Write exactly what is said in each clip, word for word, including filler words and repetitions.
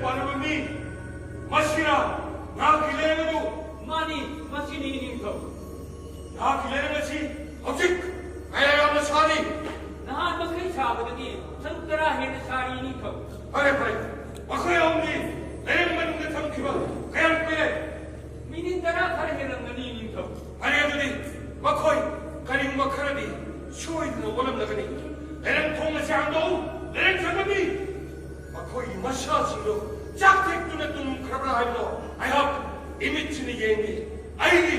ꯄꯥꯜꯂꯕ ꯃꯤ, ꯃꯁꯤꯔꯥ ꯅꯍꯥꯛꯀꯤ ꯂꯩꯔꯪ ꯑꯗꯨ? ꯃꯥꯅꯤ, ꯃꯁꯤꯅꯤ ꯏꯅꯤꯡꯊꯧ꯫ ꯅꯍꯥꯛꯀꯤ ꯂꯩꯔꯪ ꯑꯁꯤ ꯍꯧꯖꯤꯛ ꯀꯌꯥ ꯌꯥꯝꯅ ꯁꯥꯔꯤ? ꯅꯍꯥꯟ ꯃꯈꯩ ꯁꯥꯕꯗꯒꯤ ꯁꯔꯨꯛ ꯇꯔꯥ ꯍꯦꯟꯅ ꯁꯥꯔꯤ ꯏꯅꯤꯡꯊꯧ꯫ ꯐꯔꯦ, ꯐꯔꯦ, ꯃꯈꯣꯏ ꯑꯍꯨꯝꯗꯤ ꯂꯩꯔꯪ ꯃꯅꯨꯡꯗ ꯊꯝꯈꯤꯕ ꯀꯌꯥꯝ ꯀꯨꯏꯔꯦ? ꯃꯤꯅꯤꯠ ꯇꯔꯥ ꯈꯔ ꯍꯦꯜꯂꯝꯒꯅꯤ ꯏꯅꯤꯡꯊꯧ꯫ ꯐꯔꯦ, ꯑꯗꯨꯗꯤ ꯃꯈꯣꯏ ꯀꯔꯤꯒꯨꯝꯕ ꯈꯔꯗꯤ ꯁꯣꯏꯗꯅ ꯑꯣꯜꯂꯝꯂꯒꯅꯤ꯫ ꯂꯩꯔꯪ ꯊꯣꯡ ꯑꯁꯤ ꯍꯥꯡꯗꯣꯛꯎ, ꯂꯩꯔꯪ ꯆꯪꯒꯅꯤ꯫ ꯃꯈꯣꯏꯒꯤ ꯃꯁꯥꯁꯤꯡꯗꯨ ꯆꯥꯛ ꯊꯦꯛꯇꯨꯅ ꯇꯨꯝꯈ꯭ꯔꯕ꯭ꯔꯥ ꯍꯥꯏꯕꯗꯣ ꯑꯩꯍꯥꯛ ꯏꯃꯤꯠꯁꯤꯅ ꯌꯦꯡꯂꯤ꯫ ꯑꯩꯗꯤ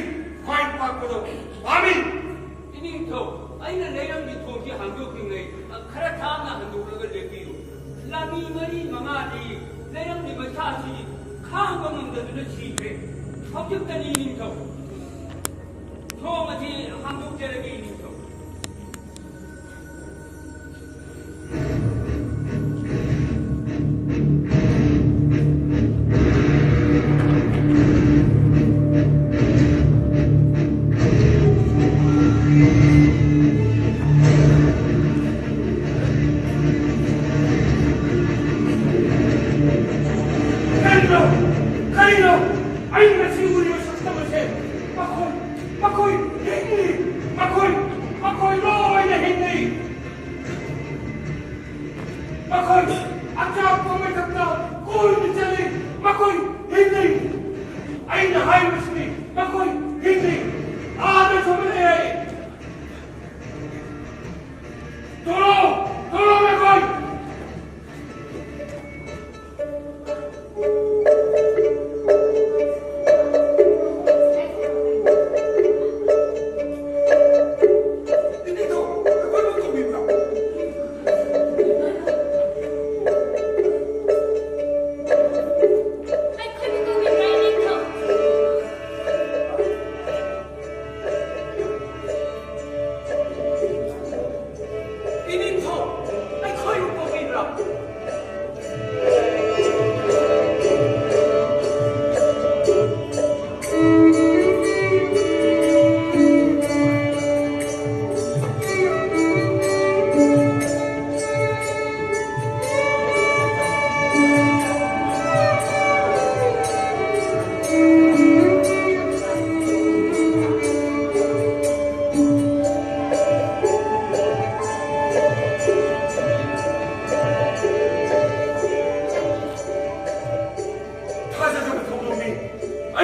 ꯃꯥꯏ ꯄꯥꯛꯄꯗꯣ ꯄꯥꯝꯃꯤ꯫ ꯏꯅꯤꯡꯊꯧ, ꯑꯩꯅ ꯂꯩꯔꯪꯒꯤ ꯊꯣꯡꯁꯤ ꯍꯥꯡꯗꯣꯛꯇ꯭ꯔꯤꯉꯩ ꯈꯔ ꯊꯥꯞꯅ ꯍꯟꯗꯣꯛꯂꯒ ꯂꯦꯞꯄꯤꯌꯨ꯫ ꯂꯥꯟꯃꯤ ꯃꯔꯤ ꯃꯉꯥꯗꯤ ꯂꯩꯔꯪꯒꯤ ꯃꯩꯁꯥꯁꯤ ꯈꯥꯡꯕ ꯉꯝꯗꯗꯨꯅ ꯁꯤꯈ꯭ꯔꯦ꯫ ꯍꯧꯖꯤꯛꯇꯅꯤ ꯏꯅꯤꯡꯊꯧ꯫ ꯊꯣꯡ ꯑꯁꯤ ꯍꯥꯡꯗꯣꯛꯆꯔꯒꯦ ꯏꯅꯤꯡꯊꯧ꯫ ꯀꯔꯤꯅꯣ? ꯀꯔꯤꯅꯣ? ꯑꯩ ꯉꯁꯤ ꯎꯔꯤꯕ ꯁꯛꯇꯝ ꯑꯁꯦ? ꯃꯈꯣꯏ, ꯃꯈꯣꯏ ꯍꯤꯡꯂꯤ! ꯃꯈꯣꯏ, ꯃꯈꯣꯏ ꯂꯣꯏꯅ ꯍꯤꯡꯂꯤ! ꯃꯈꯣꯏ ꯑꯆꯥꯛꯄ ꯃꯩꯊꯛꯇ ꯀꯣꯏꯅ ꯆꯠꯂꯤ! ꯃꯈꯣꯏ ꯍꯤꯡꯂꯤ! ꯑꯩꯅ ꯍꯥꯏꯕꯁꯤꯅꯤ, ꯃꯈꯣꯏ ꯍꯤꯡꯂꯤ! ꯑꯥꯗ ꯁꯣꯝꯗ ꯂꯩꯔꯦ! ꯊꯣꯛꯂꯛꯑꯣ! ꯊꯣꯛꯂꯛꯑꯣ ꯃꯈꯣꯏ! ꯑꯩꯈꯣꯏꯕꯨ ꯀꯧꯕꯤꯕ꯭ꯔꯥ, ꯏꯅꯦꯊꯧ?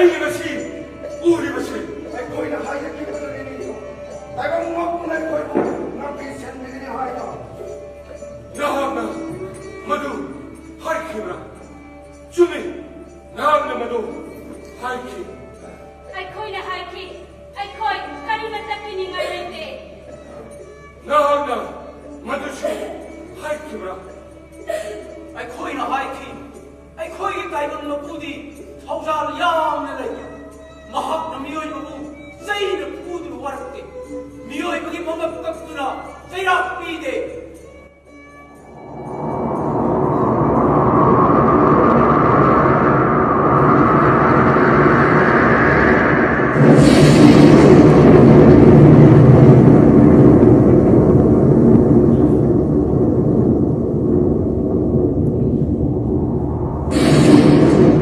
ꯑꯩꯅ ꯉꯁꯤ ꯎꯔꯤꯕꯁꯤ ꯑꯩꯈꯣꯏꯅ ꯍꯥꯏꯖꯈꯤꯕꯗꯨꯅꯤ꯫ ꯇꯥꯏꯕꯪ ꯃꯄꯨꯅ ꯑꯩꯈꯣꯏꯕꯨ ꯉꯥꯛꯄꯤ ꯁꯦꯟꯕꯤꯒꯅꯤ ꯍꯥꯏꯅ꯫ ꯅꯍꯥꯛꯅ ꯃꯗꯨ ꯍꯥꯏꯈꯤꯕ꯭ꯔꯥ? ꯆꯨꯝꯃꯤ, ꯅꯍꯥꯛꯅ ꯃꯗꯨ ꯍꯥꯏꯈꯤ꯫ ꯑꯩꯈꯣꯏꯅ ꯍꯥꯏꯈꯤ, ꯑꯩꯈꯣꯏ ꯀꯔꯤꯃꯠꯇ ꯀꯤꯅꯤꯡꯉꯥꯏ ꯂꯩꯇꯦ꯫ ꯅꯍꯥꯛꯅ ꯃꯗꯨꯁꯨ ꯍꯥꯏꯈꯤꯕ꯭ꯔꯥ? ꯑꯩꯈꯣꯏꯅ ꯍꯥꯏꯈꯤ, ꯑꯩꯈꯣꯏꯒꯤ ꯇꯥꯏꯕꯪ ꯃꯄꯨꯗꯤ ꯊꯧꯖꯥꯜ ꯌꯥꯝꯅ ꯂꯩ꯫ ꯃꯍꯥꯛꯅ ꯃꯤꯑꯣꯏꯕꯕꯨ ꯆꯩꯅ ꯐꯨꯗꯨꯅ ꯋꯥꯔꯛꯇꯦ꯫ ꯃꯤꯑꯣꯏꯕꯒꯤ ꯃꯃꯜ ꯀꯛꯇꯨꯅ ꯆꯩꯔꯥꯛ ꯄꯤꯗꯦ꯫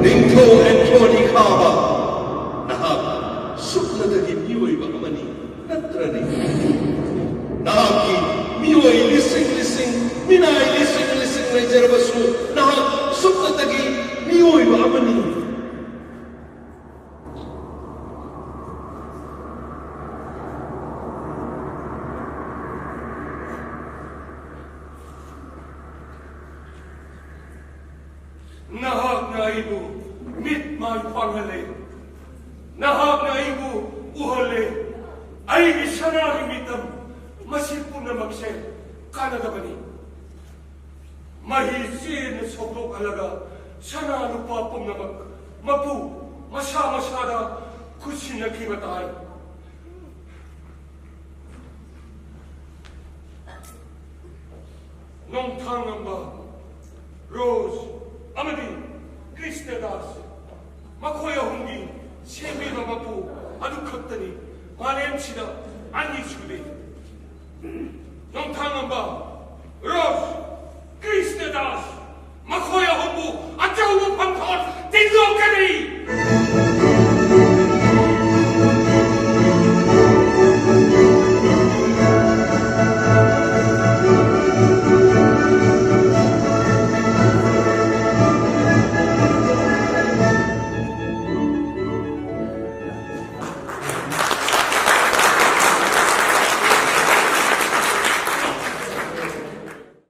ꯅꯤꯡꯊꯧ ꯑꯦꯟꯊꯣꯅꯤ ꯈꯥꯕ, ꯅꯍꯥꯛ ꯁꯨꯞꯅꯇꯒꯤ ꯃꯤꯑꯣꯏꯕ ꯑꯃꯅꯤ, ꯅꯠꯇ꯭ꯔꯅꯦ? ꯅꯍꯥꯛꯀꯤ ꯃꯤꯑꯣꯏ ꯂꯤꯁꯤꯡ ꯂꯤꯁꯤꯡ, ꯃꯤꯅꯥꯏ ꯂꯤꯁꯤꯡ ꯂꯤꯁꯤꯡ ꯂꯩꯖꯔꯕꯁꯨ, ꯅꯍꯥꯛ ꯁꯨꯞꯅꯇꯒꯤ ꯃꯤꯑꯣꯏꯕ ꯑꯃꯅꯤ꯫ ꯅꯍꯥꯛꯅ ꯑꯩꯕꯨ ꯃꯤꯠ ꯃꯥꯏ ꯄꯥꯡꯍꯜꯂꯦ꯫ ꯅꯍꯥꯛꯅ ꯑꯩꯕꯨ ꯎꯍꯜꯂꯦ꯫ ꯑꯩꯒꯤ ꯁꯅꯥꯒꯤ ꯃꯤꯇꯝ, ꯃꯁꯤ ꯄꯨꯝꯅꯃꯛꯁꯦ ꯀꯥꯟꯅꯗꯕꯅꯤ꯫ ꯃꯍꯤ ꯆꯦꯅ ꯁꯧꯗꯣꯛꯍꯜꯂꯒ ꯁꯅꯥ ꯂꯨꯄꯥ ꯄꯨꯝꯅꯃꯛ ꯃꯄꯨ ꯃꯁꯥ ꯃꯁꯥꯗ ꯈꯨꯠꯁꯤꯟꯅꯈꯤꯕ ꯇꯥꯏ꯫ ꯅꯣꯡꯊꯥꯡꯉꯝꯕ, ꯔꯣꯖ ꯑꯃꯗꯤ ꯀ꯭ꯔꯤꯁꯅꯗꯥꯁ, ꯃꯈꯣꯏ ꯑꯍꯨꯝꯒꯤ ꯁꯦꯝꯕꯤꯕ ꯃꯄꯨ ꯑꯗꯨꯈꯛꯇꯅꯤ ꯃꯥꯂꯦꯝꯁꯤꯗ ꯑꯅꯤ ꯁꯨꯗꯦ꯫ ꯅꯣꯡꯊꯥꯡꯉꯝꯕ, ꯔꯣꯖ꯫